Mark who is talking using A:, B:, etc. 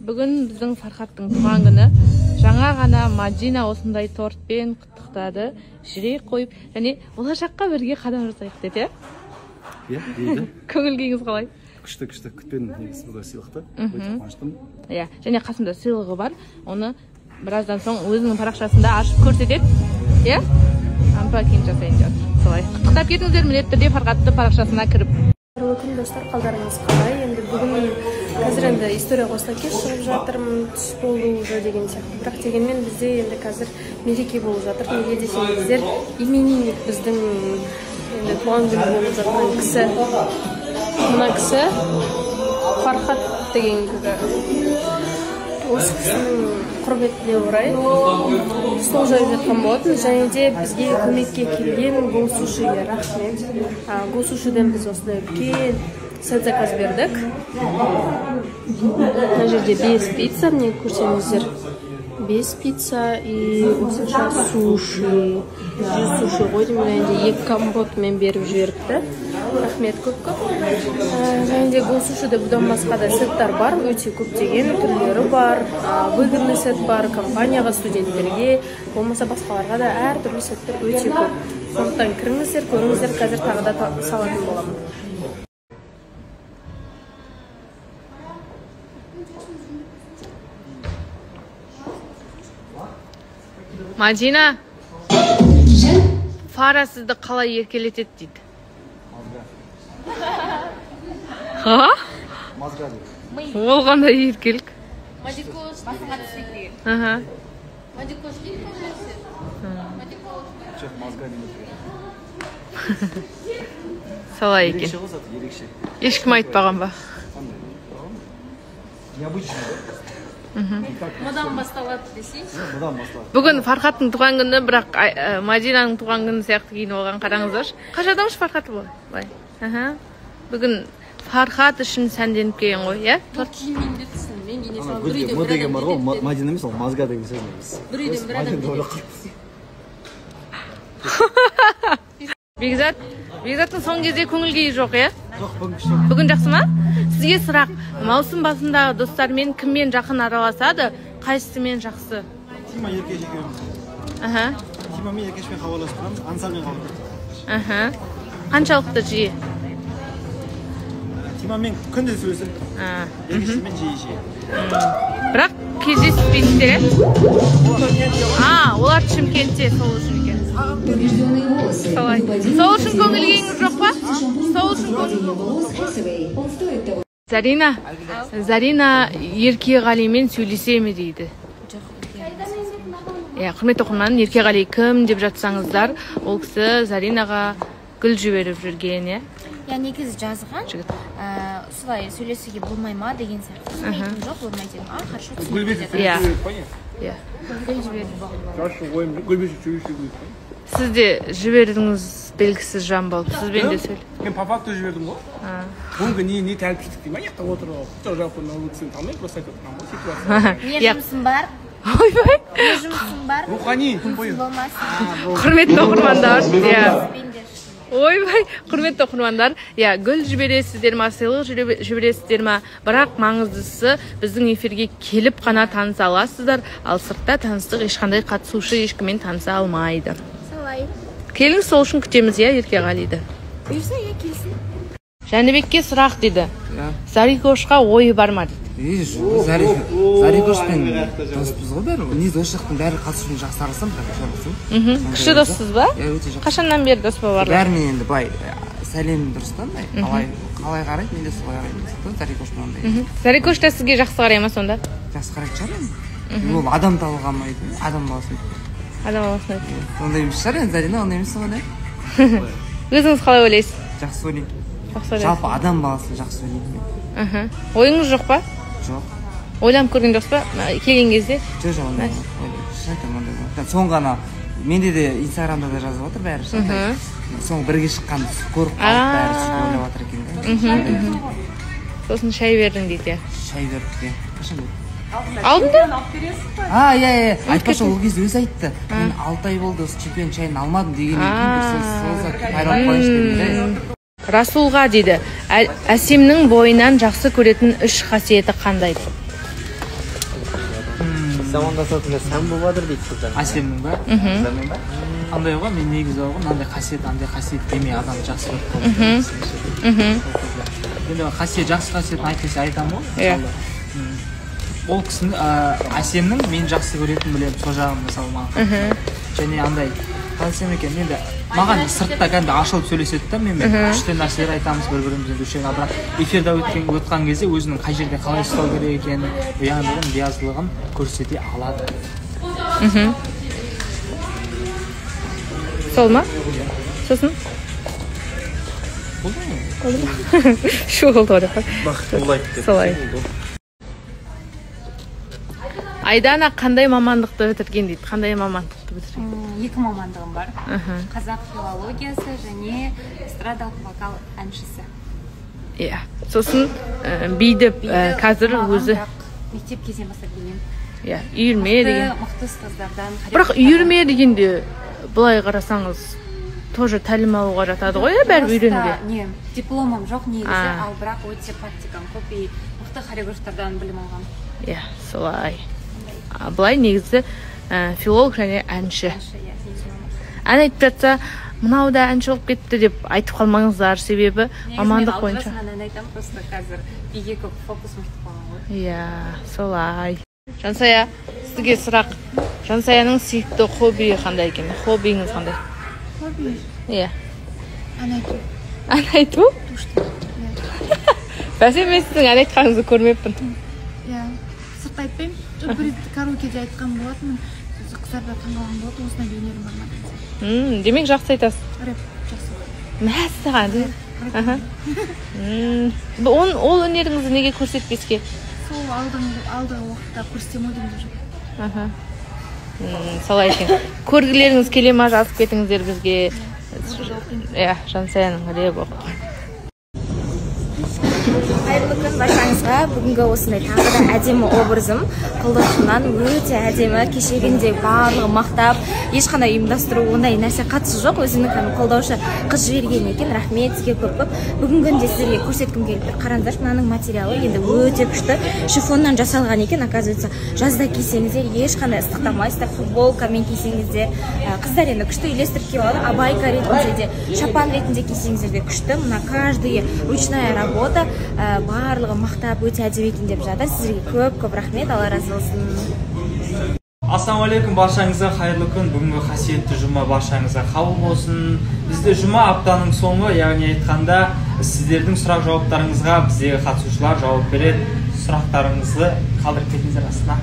A: Бүгін біздің Фархаттың туған күні. Жаңа ғана Мадина осындай тортпен құттықтады. Жүрек қойып, және болашаққа бірге қадам жасайық деді, иә?
B: Иә, дейді.
A: Көңіл күйіңіз қалай?
B: Күшті, күшті. Күтпедім негізі бұндай сыйлықты. Өте қуаныштымын.
A: Иә, және қасымда сыйлығы бар. Оны біраздан соң өзінің парақшасында ашып көрсетеді. Иә? Анпакинг жасайын деп жатыр. Солай. Құттықтап кетіңіздер міндетті түрде Фархатты парақшасына кіріп.
C: Қайырлы күн, достар, қалдарыңыз қалай? Енді бүгін қазір енді история қосыла кеш шығып жатырмын, түс болды уже деген сияқты. Бірақ дегенмен бізде енді қазір мереке болып жатыр. Неге десеңіздер, именинник біздің енді туған күні болып жатқан кісі. Мына кісі Фархат деген кісі. Осы кісінің құрметіне орай стол жайып жатқан болатын. Және де бізге көмекке келген Го Сушиге рахмет. Го Сушиден біз осындай үлкен сет заказ бердік. Мына жерде 5 пицца, міне көрсеңіздер. 5 пицца и осынша суши. 100 суши ғой деймін, және де 2 компотымен беріп жіберіпті. Рахмет көп-көп. Және де Го Сушиде бұдан басқа да сеттар бар, өте көптеген түрлері бар. Выгодный сет бар, компанияға, студенттерге, болмаса басқаларға да әртүрлі сеттер өте көп. Сондықтан кіріңіздер, көріңіздер, қазір тағы да салатын боламын.
A: Мадина, Фара сізді қалай еркелетеді дейді? Ха?
B: Мазга дейді.
A: Ол қандай еркелік?
D: Мадикош, басыңа түспейді деген.
A: Аха.
D: Мадикош дейді көбінесе. Мадикош.
B: Жоқ, мазга дейді.
A: Солай екен.
B: Ерекше ғой заты, ерекше.
A: Ешкім айтпаған ба?
B: Қандай? Необычный, да?
D: Мыдан басталады десейші.
B: Мыдан басталады.
A: Бүгін Фархаттың туған күні, бірақ Мадинаның туған күні сияқты киініп алған, қараңыздаршы. Қашадамшы Фархат бұл? Былай. Аха. Бүгін Фархат үшін сәнденіп келген ғой, иә?
D: Бұл киіммен де түсін. Мен киіне
B: Ана
D: саламын. Бір
B: гүлге
D: үйден
B: м
D: бір
B: деген
D: адам
B: бар ғой,
D: кетеді.
B: Мадина емес, ол мазга деген сөз негізі.
D: Бір үйден бір адам
B: Мадина
D: кетеді.
B: ойлап қалыппыз.
A: Бекзат, Бекзаттың соңғы кезде көңіл күйі жоқ, иә?
B: Жоқ, бүгін күшті.
A: Бүгін жақсы ма? Сізге сұрақ, маусым басындағы достармен кіммен жақын араласады, қайсысымен жақсы?
B: Тима Еркеш екеуміз.
A: Аха.
B: Тимамен Еркешпен хабарласып тұрамыз, Ансармен хабарласып тұрамыз.
A: Аха. Қаншалықты жиі?
B: Тимамен күнде сөйлесемін. Еркешпен жиі-жиі.
A: Бірақ кездеспейсіздер, иә? А, олар Шымкентте, сол үшін екен. Солай. Сол үшін көңіл күйіңіз жоқ па? Сол үшін көңіл. Зарина, Зарина Еркеғалимен сөйлесе ме дейді? Иә, құрметті оқырман, Еркеғали кім деп жатсаңыздар, ол кісі Заринаға гүл жіберіп жүрген, иә?
E: Я негізі жазған,
A: Жігіт.
E: Солай сөйлесуге болмай ма деген сияқты. Сосын мен айттым, жоқ, болмайды дедім. А, хорошо,
F: Гүл
E: түсінікті деді.
A: Иә.
F: беріп па не?
A: Иә.
E: Гүл жіберді.
F: Хорошо, ойым гүл беріп сөйлесуге керек па?
A: Сіз де жібердіңіз белгісіз жан болып, сізбен де сөйле.
F: Мен по факту жібердім ғой. Бүгінгі не тәлпіштік деймін, аяқта отырып алып. Жоқ, жалпы мына ол кісіні танымаймын, просто айтып отырмын ғой ситуация.
E: Не
A: Иә.
E: жұмысың бар?
A: Ойбай.
E: Не жұмысың бар?
F: Рухани,
E: Жұмысың болмасын.
A: Құрметті оқырмандар, иә.
E: Түспеңдер.
A: Ойбай, құрметті оқырмандар, иә, гүл жібересіздер ма, сыйлық жібересіздер ма, бірақ маңыздысы біздің эфирге келіп қана таныса аласыздар, ал сыртта таныстық ешқандай қатысушы ешкіммен таныса алмайды.
E: Солай.
A: Келіңіз, сол үшін күтеміз, иә, Еркеғалиді.
E: Бұйырса, иә, келсін.
A: Жәнібекке сұрақ дейді.
G: Иә.
A: Зарикошқа ойы бар ма дейді.
G: Ей, жоқ, Зарикошпен доспыз ғой бәрі. Негізі осы жақтың бәрі қатысушымен жақсы араласамын, бірақ араласамын.
A: Күшті доссыз ба?
G: Иә, өте жақсы.
A: Қашаннан бері дос болып араласыз?
G: Бәрімен енді былай, сәлем дұрыс та андай. Қалай, қалай қарайды, мен де солай қараймын дейді да, Зарикошпен андай.
A: Зарикош та сізге жақсы қарай ма сонда?
G: Жақсы қарайтын шығар енді. Ол адам табылған ма дейді, адам баласын.
A: Адам баласын айтты.
G: Ондай емес шығар енді, Зарина ондай емес ғой, да?
A: Өзіңіз қалай ойлайсыз?
G: Жақсы ойлаймын.
A: Жақсы ойлайсыз.
G: Жалпы адам баласын жақсы ойлаймын мен.
A: Аха. Ойыңыз жоқ па?
G: Жоқ.
A: Ойланып көрген жоқсыз ба? Келген кезде?
G: Жоқ, жоқ, ондай ойлаймын. Шын айтамын, ондай болмайды. Соңғы ана, менде де Инстаграмда да жазып жатыр бәрі, шын айтайын. Соңғы бірге шыққанды көріп қалып, бәрі сөйтіп ойлап жатыр екен да.
A: Сосын шай бердің дейді, иә.
G: Шай бердік, иә. Қашан берді?
A: Алдында?
G: А, иә, иә. Айтпақшы, ол кезде өзі айтты. Мен 6 ай болды осы чемпион шайын алмадым дегеннен кейін бір сол сәт қайран қояйыншы дедім де.
A: Расулға дейді, Әсемнің бойынан жақсы көретін үш қасиеті қандай?
H: Замандасатындар сән болып жатыр дейді қыздар.
I: Әсемнің ба?
H: Қыздармен ба?
I: Андай ғой, мен негізі ғой, мынандай қасиет, андай қасиет демей адам жақсы көріп қалды. Енді қасиет, жақсы қасиетін айт десе айтамын ғой. Мысалы, ол кісінің, Әсемнің мен жақсы көретінін білемін, сол жағын мысалы маған. Және андай, қалай десем екен, енді маған сыртта кәдімгі ашылып сөйлеседі да менімен, күшті нәрселер айтамыз бір-бірімізбен, душевно, бірақ эфирде өткен кезде өзінің қай жерде қалай ұстау керек екенін, ұяңдығын, биязылығын көрсете алады.
A: Сол ма? Сосын?
I: Болды ма?
A: Болды ма? Шу болды ғой деп.
H: Бақытты болайық деп.
A: Солай. Айдана қандай мамандықты бітірген дейді? Қандай мамандықты бітірген?
D: 2 мамандығым бар. Қазақ филологиясы және эстрадалық вокал әншісі.
A: Иә. Сосын биді қазір өзі
D: мектеп кезінен бастап билеймін.
A: Иә, үйірме деген.
D: Мықты ұстаздардан.
A: Бірақ үйірме дегенде былай қарасаңыз тоже тәлім алуға жатады ғой, бәрі үйренуге.
D: Не, дипломым жоқ негізі, ал бірақ өте практикам көп и мықты хореографтардан білім алғам.
A: Иә, солай. Былай негізі филолог және әнші. Ән айтып жатса, мынау да әнші болып кетті деп айтып қалмаңыздар, себебі мамандық бойынша.
D: Негізі мен ән айтамын, просто қазір биге көп фокусым кетіп қалған ғой.
A: Иә, солай. Жансая, сізге сұрақ. Жансаяның сүйікті хоббиі қандай екен? Хоббиіңіз қандай?
E: Хобби?
A: Иә.
E: Ән айту.
A: Ән айту? Бәсе, мен сіздің ән айтқаныңызды көрмеппін.
E: Иә, сыртта айтпаймын. Жоқ, бір рет караокеде айтқан болатынмын. Қыздар да таңғалған болатын, осындай өнерім бар ма деген.
A: Демек жақсы айтасыз.
E: Рэп жақсы.
A: Мәссаған. Ол өнеріңізді неге көрсетпеске?
E: Сол алдыңғы уақытта көрсетемін ғой деп жүрмін.
A: Солай екен. Көргілеріңіз келе ма, жазып кетіңіздер бізге. Иә, Жансаяның рэп оқып.
E: Қайырлы күн баршаңызға. Бүгінгі осындай тағы да әдемі образым қолдаушымнан өте әдемі, кешегінде барлығы мақтап, ешқандай ұйымдастыру ондай нәрсе қатысы жоқ, өзімнің кәдімгі қолдаушы қыз жіберген екен. Рахмет сізге көп-көп. Бүгінгі күнде сіздерге көрсеткім келіп тұр. Қараңыздаршы, мынаның материалы енді өте күшті, шифоннан жасалған екен. Оказывается, жазда кисеңіздер ешқандай ыстықтамайсыздар, футболкамен кисеңіздер, қыздар енді күшті үйлестіріп киіп алады. Абайка ретінде де, шапан ретінде кисеңіздер де күшті. Мына каждый ручная работа, барлығы мақтап өте әдемі екен деп жатыр. Сіздерге көп-көп рахмет, Алла разы болсын.
I: Ассалаумағалейкум баршаңызға, қайырлы күн. Бүгінгі қасиетті жұма баршаңызға қабыл болсын. Бізде жұма аптаның соңы, яғни айтқанда сіздердің сұрақ жауаптарыңызға біздегі қатысушылар жауап береді. Сұрақтарыңызды қалдырып кетіңіздер астына.